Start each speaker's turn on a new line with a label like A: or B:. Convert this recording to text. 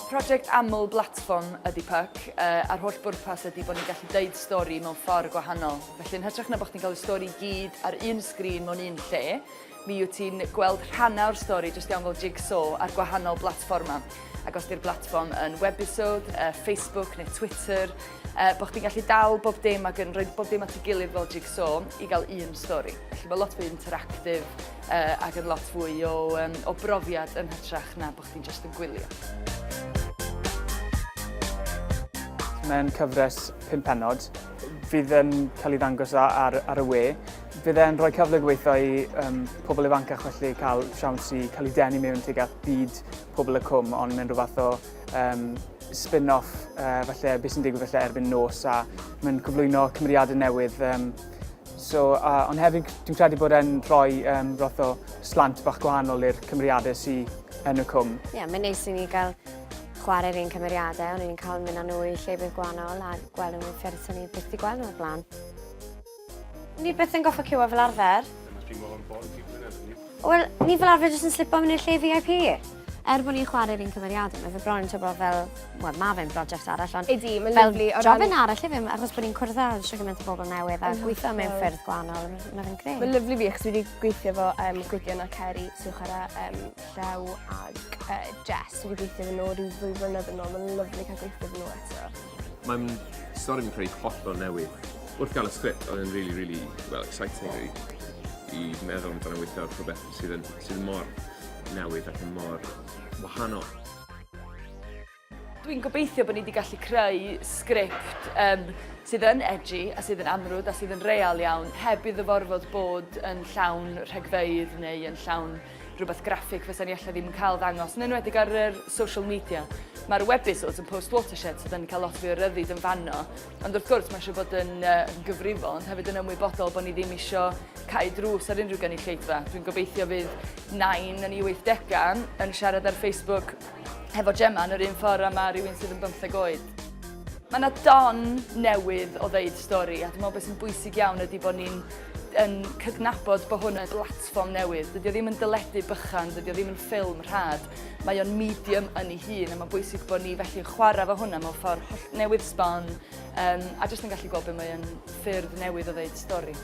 A: Project aml blatfform ydy Puck, uh, a'r holl bwrpas ydy bod ni'n gallu deud stori mewn ffordd gwahanol. Felly yn hytrach na bod chdi'n cael y stori gyd ar un sgrin mewn un lle, mi wyt ti'n gweld rhannau o'r stori jyst iawn fel jigsaw ar gwahanol blatfformau. Ac os di'r blatfform yn webisode, uh, Facebook neu Twitter, uh, bod chdi'n gallu dal bob dim ac yn rhoi bob dim at ei gilydd fel jigsaw i gael un stori. Felly mae lot fwy interactive uh, ac yn lot fwy o, um, o brofiad yn hytrach na bod chdi'n just yn gwylio.
B: Mae'n cyfres pum pennod fydd yn cael ei ddangos ar, ar y we. Fydd e'n rhoi cyfle gobeithio i um, pobl ifancach felly cael siawns i cael ei denu mewn tuag at byd pobl y cwm, ond mae'n rhyw fath o um, spin-off, uh, falle beth sy'n digwydd falle erbyn nos a mae'n cyflwyno cymeriadau newydd. Um, so, uh, ond hefyd dwi'n credu bod e'n rhoi um, roth o slant bach gwahanol i'r cymeriadau sydd yn y cwm.
C: Ie, yeah, mae'n neis i ni gael chwarae'r un cymeriadau, ond ni'n cael mynd â nhw i llefydd gwahanol a gweld nhw mewn ffyrdd sy'n ni byth wedi gweld nhw o'r blaen. Ni byth yn goffa ciwa fel arfer. Wel, ni fel arfer jyst yn slipo mewn i'r lle VIP. Er bod ni'n chwarae'r un cymeriadau, mae fe bron yn teimlo fel, wel, mae fe'n brosiect arall, ond
D: Ydy, mae'n
C: fel
D: lyfli o ran-
C: jobyn arall hefyd, achos bod ni'n cwrdd â shwt gymaint o bobl newydd a gweithio mewn ffyrdd gwahanol, mae fe'n grêt.
D: Mae'n lyfli fi, achos dwi wedi gweithio efo um, Gwydion a Ceri sy'n chwarae um, Llew ag uh, Jess. Dwi wedi gweithio efo nhw rhyw ddwy flynedd yn ôl. Mae'n lyfli cael gweithio efo nhw eto.
E: Mae'n stori fi'n credu hollol newydd. Wrth gael y sgript, oedd e'n really, really, well, exciting really, i meddwl amdano weithio ar rhywbeth sydd yn, sydd mor newydd ac yn mor wahanol.
A: Dwi'n gobeithio bod ni wedi gallu creu sgript um, sydd yn edgy a sydd yn amrwd a sydd yn real iawn, heb iddo forfod bod yn llawn rhegfeydd neu yn llawn rhywbeth graffig fysa ni alla ddim yn cael ddangos, yn enwedig ar yr social media. Mae'r webisodes yn post watershed, so da ni'n cael lot fwy o ryddid yn fanno. Ond wrth gwrs, mae eisiau bod yn, uh, yn gyfrifol, ond hefyd yn ymwybodol bod ni ddim eisiau cau drws ar unrhyw gynulleidfa. Dwi'n gobeithio fydd nain yn ei 80au yn siarad ar Facebook hefo Gemma yn yr un ffordd a mae rhywun sydd yn bymtheg oed. Mae yna don newydd o ddeud stori, a dwi'n meddwl beth sy'n bwysig iawn ydy bod ni'n yn cydnabod bod hwn yn blatfform newydd. Dydy o ddim yn dyledu bychan, dydy o ddim yn ffilm rhad. Mae o'n medium yn ei hun, a mae'n bwysig bod ni felly'n chwarae fo hwnna mewn ffordd holl newydd sbon, um, a jyst yn gallu gweld beth mae'n ffyrdd newydd o ddeud stori.